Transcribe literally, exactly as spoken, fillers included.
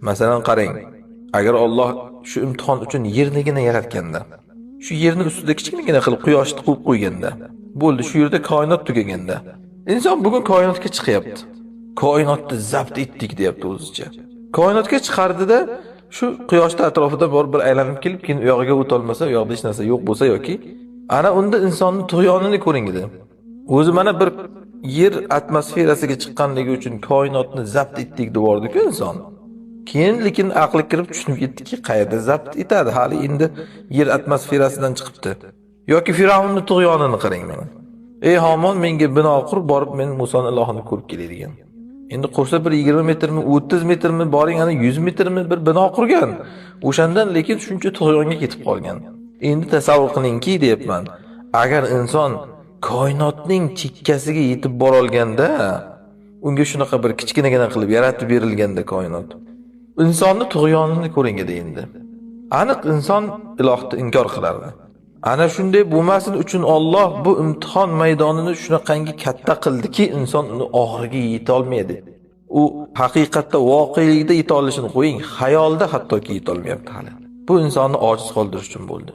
مەسىلەن، قاراڭ، ئەگەر ئاللاھ شۇ ئىمتىھان ئۈچۈن يەرنىگىنە ياراتقاندا، شۇ يەرنى ئۈستىدە كىچىككىنىگىنە قىلىپ قۇياشنى قويۇپ قويغاندا، بولدى، شۇ يەردە كائىنات تۈگىگەندە، ئىنسان بۈگۈن كائىناتقا چىقىپتۇ. كائىناتنى زەپت ئېتتىك دەپتۇ ئۆزىچە. كائىناتقا چىقاردى-دە، شۇ قۇياشنى ئەتراپىدا بىر، بىر ئايلىنىپ كېلىپ، كېيىن ئۇ ياققا ئۆتەلمىسە، ئۇ ياقتا ھېچ نەرسە يوق بولسا ياكى، ئەنە ئۇندا ئىنساننىڭ تۇغيانىنى كۆرۈڭ ئىدى. ئۆزى مانا بىر يەر ئاتموسفېراسىغا چىققانلىقى ئۈچۈن كائىناتنى زەپت ئېتتىك دېۋاردىكى ئىنسان. كېيىن لېكىن ئەقلى كىرىپ چۈشىنىپ يەتتىكى، قەيەردە زەپت ئېتەدى، ھالى ئەمدى يەر ئاتموسفېراسىدىن چىقىپتۇ. ياكى فىرئەۋننىڭ تۇغيانىنى قاراڭ مانا. ئەي ھامان، مەڭگە بىنا قۇر، بارىپ مەن مۇسانىڭ ئىلاھىنى كۆرۈپ كېلەي دېگەن. ئەمدى قۇرسا بىر يىگىرمە مېتىرمۇ، ئوتتۇز مېتىرمۇ، بارىڭ ئەنە يۈز مېتىرمۇ بىر بىنا قۇرغان. ئوشاندىن لېكىن شۇنچە تۇغيانغا كېتىپ قالغان. ئەمدى تەسەۋۋۇر قىلىڭكى دەيمەن. ئەگەر ئىنسان كائىناتنىڭ چېككىسىگە يېتىپ بارالغاندا، ئۇنىڭغا شۇناقا بىر كىچىككىنىگىنە قىلىپ يارىتىپ بېرىلگەندە كائىنات، ئىنساننىڭ تۇغيانىنى كۆرۈڭ ئىدى ئەمدى. ئېنىق ئىنسان ئىلاھنى ئىنكار قىلىدۇ. ئەنە شۇنداق بولماسلىقى ئۈچۈن ئاللاھ بۇ ئىمتىھان مەيدانىنى شۇناقانچە كاتتا قىلدىكى، ئىنسان ئۇنى ئاخىرىغا يېتەلمەيدۇ. ئۇ ھەقىقەتتە ۋەقەلىكتە يېتەلىشىنى قويۇڭ، خىيالدا ھەتتاكى يېتەلمەيدۇ ھالى. بۇ ئىنساننى ئاجىز قالدۇرۇش ئۈچۈن بولدى.